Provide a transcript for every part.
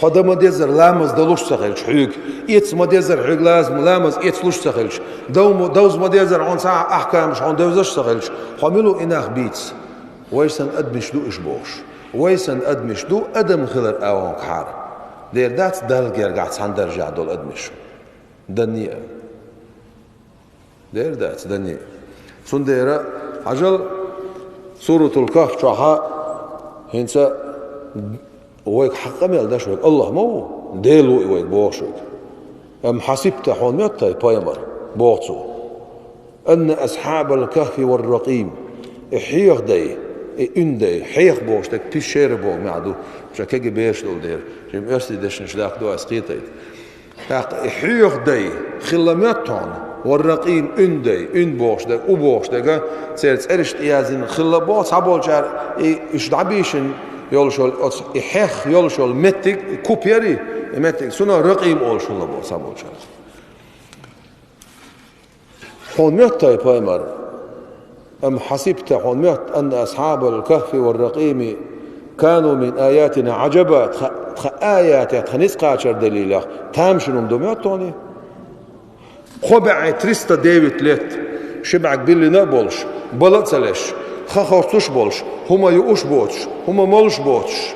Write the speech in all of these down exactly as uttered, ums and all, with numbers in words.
Хьо дан ма дезара ламаз далуш ца хилча хьоьга, эца ма дезара хьоьга лазма ламаз эцалуш ца хилча, дов ма, довза ма дезара хьуна цхьа ахкамаш хьуна девзаш ца хилча, хьо мила ву и нах бийца? Вай санна адамаш ду уьш бохуш. Вай санна адамаш ду адам хилар агӀонга хьара. Дера дац Далла гергахь цхьана даржехь долу адамаш. Данне а. Дера дац, данне. Цундела, хьажал, Суратул Кахф чохьа хӀинца вайга хьан къамел даш вайга Аллах ма ву, Дела ву и вайга бохуш вайга. Ам хьасибта, хьуна моьтту хьай, пайхамар, боху цо. Анна асхьабал кахфи вар ракъим. И хьеха дай, и уьн дай, хьеха бохуш дерг пещера боху маьӀна ду, ша кегий бераш долу дела, шен оьрсийн дешнаш даккха ду ас кхетайта. ТӀаккха и хьоьху дай хилла моьтту хьуна, вар ракъим, уьн дай, уьн бохуш дерг, у бохуш дерг, церан цӀераш тӀеяздина хилла боху цхьаболчара, и уьш дӀабийшина йолуш йолу оцу и хьех йолуш йолу меттиг, и куп яри, и меттиг, цунах ракъим олуш хилла боху цхьаболчара. Хьуна моьтту хьай, пайхамар? Ам хьасибта, хьуна моьтту, анна асхьабал кахфи вар ракъими кану мин аятина Ӏаджаба, тха, тха аятех, тха ницкъ кхачар далилех тамашийна хӀума ду моьтту хьуна? Кхо бӀе триста девять лет ши бӀаьрг биллина а болуш, бала а ца леш, хан хорцуш а болуш, хӀума юуш а боцуш, хӀума молуш а боцуш,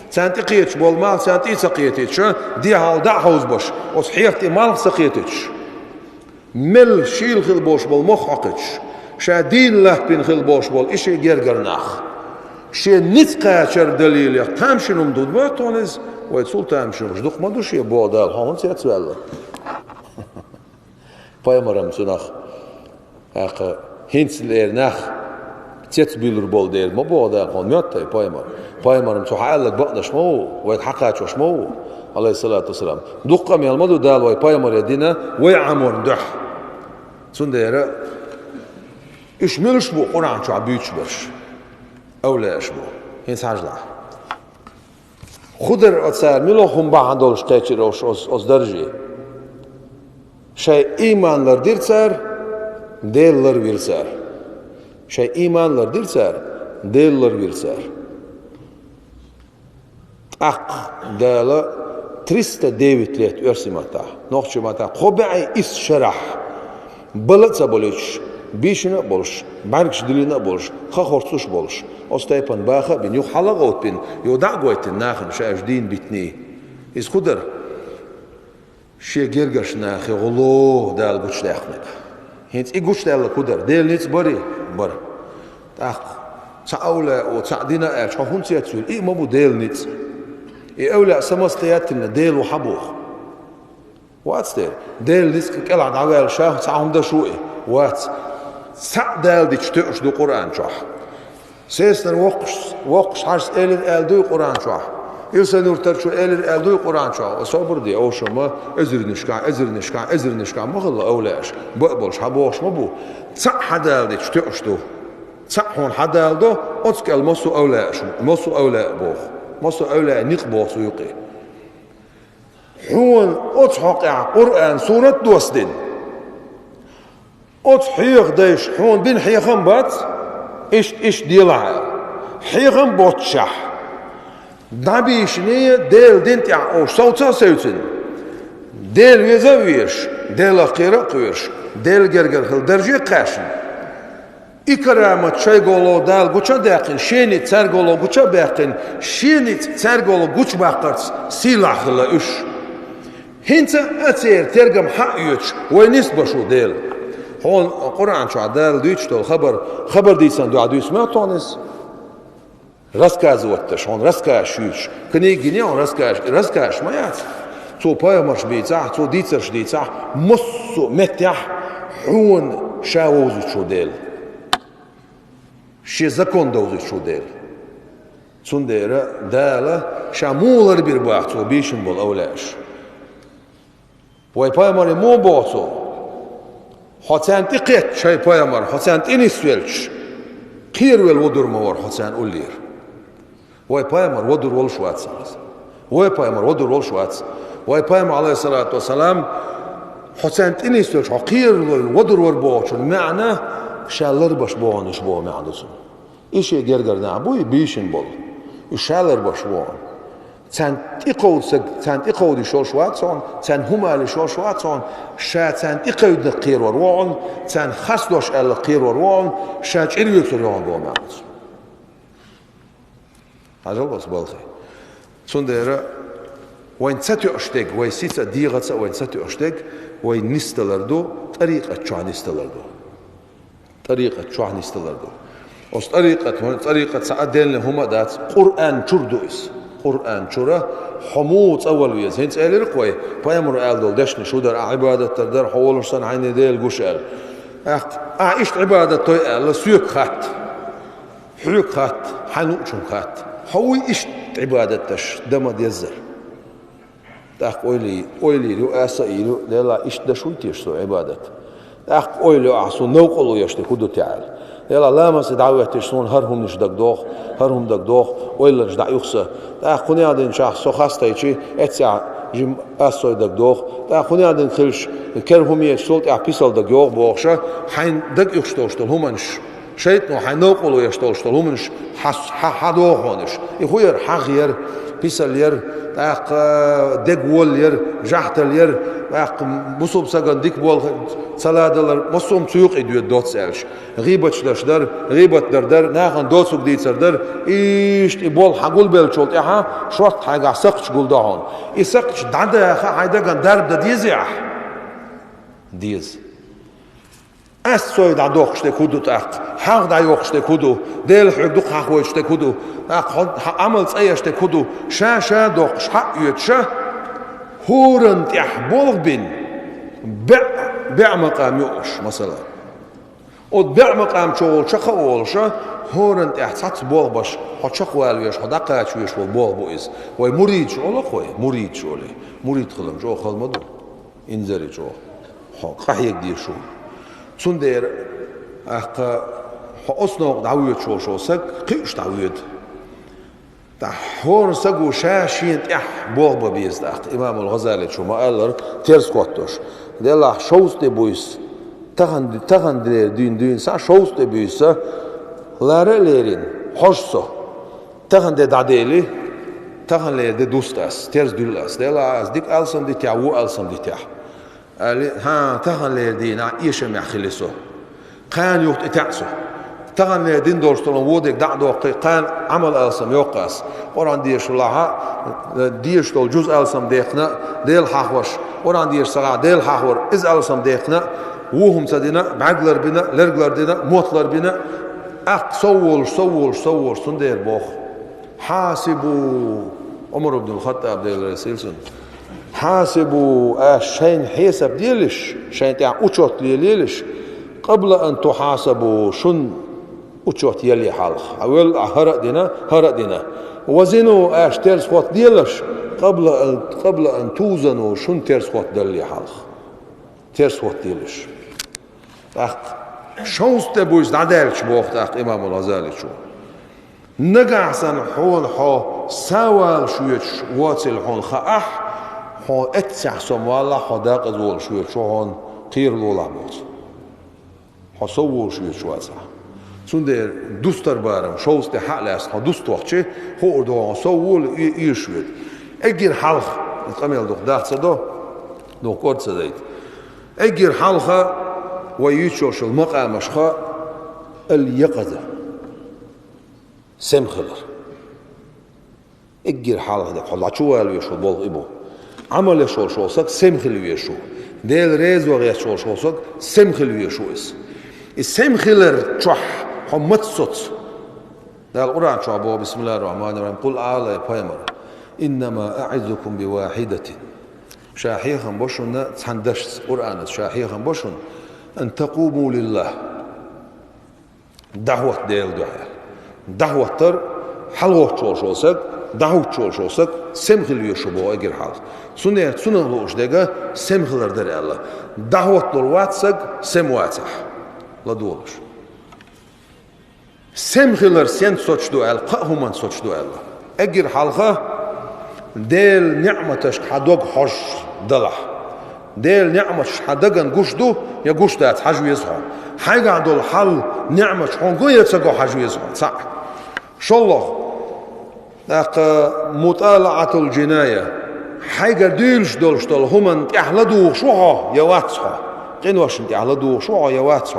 царна тӀекхеташ болу малх царна тӀе а ца кхетийташ, дехьал дӀа а хьовзабеш, оцу хьеха тӀе малх а ца кхетийташ. Мел шийла хила болуш болу мох хьокхуьйтуш, ша дийна латтийна хила болуш болу и шен гергара нах шен ницкъ кхачар далилех тамашийна хӀума ду моьтту хьуна иза? Вай цул тамашийна хӀумаш дукха ма ду шен, боху Дала, хьо хӀунда цецваьлла? Пайхамарам цунах, тӀаккха, хӀинцалера нах цецбуьйлур болу дела ма боху Дала, хьуна моьтту хьай, пайхамар? Пайхамарам цу хьан аьлларг бакъдеш ма ву, вайга хьан кхачош ма ву, алейхиссалату вассалам. Дукха къамел ма ду Дала вай пайхамаре дина вай Ӏаморна дуьхьа. Цундела уьш муьлш бу Къуръан чохь буьйцуш берш? Авлияаш бу. ХӀинца хьажалахь. Ху дара оцара, мила хӀума бахьана долуш кхечира оцу, оцу дарже? Шайн ийман лардира цара, Дела ларвира цара. Шайн ийман лардира цара, Дела ларвира цара. ТӀаккха Дала триста девять лет оьрсийн маттахь, нохчийн маттахь кхо бӀе исс шарахь бала а ца болуьйтуш, бийшина а болуш, бӀаьргаш диллина а болуш, хан хорцуш а болуш, оцу тайпана баха а бина, юха хьала а гӀовттабина, юха дӀа а гойтина нахана ша уьш дийна битиний. Иза хӀун дара? Шен гергарчу нахе гӀоло Дала гучудаьккхинарг. ХӀинца и гучудаьлларг хӀун дара? Делан ницкъ барий? Бара. ТӀаккха цхьа авлияо цхьаъ дина аьлча, хьо хӀунда цецвуьйлу? И а ма бу Делан ницкъ. И авлияъ самостоятельно Дела ву хьан боху? Вац дера. Делан ницкъ кӀелахь дӀаваьлла ша цхьа хӀума даш ву и? Вац. Цхьаъ Дала дича тоьуш ду Къуръан чохь. Сесанара воккхуш, воккхуш хьажас элира аьлла дуй Къуръан чохь? Илсхан-Юртарчо элира аьлла дуй Къуръан чохь? Собар де, овшамма, эзарнашкахь, эзарнашкахь, эзарнашкахь ма хилла авлияаш. Баа болуш хьан бохуш ма бу. Цхьаъ хьан Дала дича тоьуш ду. Цхьаъ хьуна хьан Дала до, оцу кӀел массо а авлияаш, массо а авлияъ боху. Массо а авлияъ никъ боху цу юкъе. Хьуна оцу хьокъехь Къуръан сурат доссадина. Оцу хьеха дайша хьуна бина хьехам бац, иштта, иштта делахь аьлла. Хьехам боццушехь, дӀабийшине Делан дин тӀехь оцу совца а севцина, Дела веза а везаш, Делах кхера а кхоьруш, Делан гергара хила дарже а кхаьчна. И карамат шайгало Дала гуча а даьккхина, шен ницкъ цаьргало гуча а баьккхина, шен ницкъ цаьргало гучабаккхарца сийлахь хилла уьш. ХӀинца а церан тергам хьаоьцуш, вай нисбеш ву Дела. Хьуна Къуръан чохь Дала дуьйцуш долу хабар, хабар дийцан дуьхьа дуьйцу моьтту хьуна иза? Рассказывать деш, хьуна рассказ шуьйцуш. Книга гине хьуна рассказ, рассказ ма яц. Цо пайхамарш бийцахь, цо дийцарш дийцахь, массо а меттехь хьуна ша вовзуьйтуш ву Дела. Шен закон довзуьйтуш ву Дела. Цундела Дала ша муха ларбира боху цо бийшина болу авлияаш? Вай пайхамаре муха боху цо? Хьо царна тӀе кхетча, хьай пайхамар, хьо царна тӀе нисвелча, кхеравелла вадур ма вара хьо царна уллера. Вай пайхамар вадур волуш вац иза. Вай пайхамар вадур волуш вац. Вай пайхамар, алейхиссалату вассалам, хьо царна тӀе нисвелча, хьо кхеравелла вадур вара бохучун маьӀна, ша ларбеш бохуш боху маьӀна ду цунна. И шен гергара нах буй бийшина болу. Уьш ша ларбеш боху. Царна тӀекховда саг, царна тӀекховда йиш йолуш вац хьуна, царна хӀума ала йиш йолуш вац хьуна, ша царна тӀекхевдинарг кхерор ву хьуна, царна харц дош аьлларг кхерор ву хьуна, ша чӀир вуьйцур ю хьуна боху маьӀна ду. Хьажал оцу балхе. Цундела вайна ца тоьуш дерг, вай сица а, дегӀаца а вайна ца тоьуш дерг, вай нисдалар ду, тӀарикъат чохь нисдалар ду. ТӀарикъат чохь нисдалар ду. Оцу тӀарикъат, тӀарикъат цхьа а денна хӀума а дац, Къуръан чуьра ду иза. Къуръан чуьра хьо муха цӀа вала веза? ХӀинца элира-кх вай, пайхамаро аьлла долу дешнаш хӀун дара, ахь Ӏибадат дар дара, хьо волуш санна хьайна Дела гуш аьлла. ТӀаккха ахь иштта Ӏибадат дой аьлла, соьга хатта. Хьоьга хатта, хьайн луучунга хатта. Хьо вуй иштта Ӏибадат даш, дан ма-деззара. ТӀаккха ойла, ойла йийр ю, аса а йийр ю, делахь иштта даш вуй теша со Ӏибадат? ТӀаккха ойла йо ахь, суна новкъарло еш дерг хӀун ду те аьлла. Делахь ламазе дӀахӀоьттича суна хӀара хӀуманаш дагадоху, хӀара хӀума дагадоху, ойланаш дӀа а юха сан. ТӀаккха кхунех динчохь со хастайчи, эццехь жима ас сой дагадоху. ТӀаккха кхунех динарг хилча, кера хӀума ечу, цул тӀаьхьа писал дагайогӀу бохуша, хьайн дага юьхуш долуш долу хӀуманаш. ШайтӀано хьайн новкъарло еш долуш долу хӀуманаш хьа-, хьа-, хьадоху хьуна уьш. И хӀун яра? ХьагӀ яра, писал яра, тӀаккха дегаволла яра, жахьтал яра, тӀаккха бусалба стагана дика болх ца ладалар, массо а хӀума цу юкъе доьду доцца аьлча. ГӀийбаташ даш дара, гӀийбат дар дара, нахана доцург дийцар дара, иштта и болх хьан гулбеллачул тӀаьхьа шорта хьайгахь сакхташ гулдо хьуна. И сакхташ дӀадаха хьайн дагана дарба дан дезий ахь? Деза. Ас сой дӀадоккхуш дерг хӀун ду тӀаккха? ХьагӀ дӀайоккхуш дерг хӀун ду? Дела хьоьга дукха хьахойтуш дерг хӀун ду? ТӀаккха хьо-, хьан Ӏамал цӀа еш дерг хӀун ду? Ша-ша доккхуш хьаоьцуша, хӀоранна тӀехь болх бина, беа, беа макъам ю уьш, масала. Оцу беа макъам чу волча кхаъ волуша, хӀоранна тӀехь цхьацца болх беш, хьо чекхвала веш, хьо дӀакхача веш волу болх бу иза. Вай муридаш олу-кх вай, муридаш олий. Мурид хилар чӀогӀа хала ма ду. Инзаре чӀогӀа. Хьо къахьега дезаш ву. Цундела, тӀаккха, хьо оцу новкъа дӀавоьдуш волуш волу саг кхиъуш дӀавоьду. ТӀаккха хӀора саго ша шена тӀехь болх бан беза тӀаккха. Имамул ГӀазаличо ма-аллара, терс хоттош. Делахь шовзткъе буьйса, тахана, таханлера дуьйна, дуьйна схьа шовзткъе буьйса, лара а лерина, хьожу со. Тахана де дӀадели, таханлера де дуста ас, терс дуьллу ас. Делахь ас дика алсам дитехь, вон алсам дитехь. Аьлла, хӀан, таханлера дийнахь эшамехь хили со. Кхана юха тӀетаьӀа со. Таханлера дина долуш долу вон дерг дӀа а доккхий, кхана Ӏамал алсам йоккху ас. Къуръан дешалахь, дезаш долу жуз алсам дехна, Дела хьахош, Къуръан деша сагӀа Дела хьахор, иза алсам дехна, вон хӀума ца дина, бӀаьрг ларбина, лерг лардина, мотт ларбина, тӀаккха сов волуш, сов волуш, сов волуш, цундела боху. Хьасибу, Ӏумар ибн ал-Хаттаб, Дела реза хуьлда цунна. Хьасибу, аш шайна хьесап делаш, шайна тӀехь учёт лелаелаш, къабла ан тухьасабу, шун учёт яле хьалха. Хьан велла ахь хӀара а дина, хӀара а дина. Вазину, аш терс хотта делаш, къабла ан, къабла ан тузану, шун терс хотта далле хьалха. Терс хотта делаш. ТӀаккха шовзткъе буьйса дӀадаьлча боху тӀаккха имамул ГӀазаличо. Нагахь санна хьуна хьо са валуш воьдуш воцийла хьуна хаахь, хьо эццехь сом валахь, хьо декъаза волуш воьдуш ву хьуна кхералолахь боцу. Хьо сов волуш воьдуш вацахь. Цундела дустар барам, шовзткъе хьа а лаьцна хьо дуста вахча, хуур ду хьуна сов волу и-, ийраш воьду. Эггара хьалха, иза къамел дукха дах ца до, дукха кӀорга ца дайта. Эггара хьалха вай юьйцуш йолу макъамашха ал-якъаза. Сема хилар. Эггара хьалха дерг хьо дӀачувала везаш ву боху и бу. Ӏамал еш волуш волу саг сема хила везаш ву. Дела реза ван гӀерташ волуш волу саг сема хила везаш ву иза. И сема хилар чохь хьо маца соцу? Дала Къуръан чохь боху, бисмиллахир-рахманир-рахим, къул, ала, я пайхамар, иннама аӀизукум бивахьидатин. Ша хьехам бо шуна цхьана дашца, Къуръанаца ша хьехам бо шуна, ан такъуму лиллахь. ДӀахӀотта Делан дуьхьа. ДӀахӀоттар, хьалагӀоттуш волуш волу саг, дӀахӀуттуш волуш волу саг, сема хила везаш ву боху эггара хьалха. Цундела цунах лууш дерг сема хилар дара аьлла. ДӀахӀотталур вац саг, сема вацахь. ЛадогӀалаш. Сема хилар сенца соцуш ду аьлла, кхаа хӀуманца соцуш ду аьлла. Эггара хьалха Делан неӀматашка хьан дог хьожуш далахь. Делан неӀматаш хьан дагана гуш ду я гуш дац хьажа веза хьо. Хьайгахь долу хьал, неӀматаш хьуна го я ца го хьажа веза хьо. Цхьаъ. ШолгӀа. ТӀаккха мутӀалаӀатул-джиная. Хьайгара дуьйлуш долуш долу хӀуманна тӀехь ладугӀуш ву хьо я вац хьо? Къиношна тӀехь ладугӀуш ву хьо я вац хьо?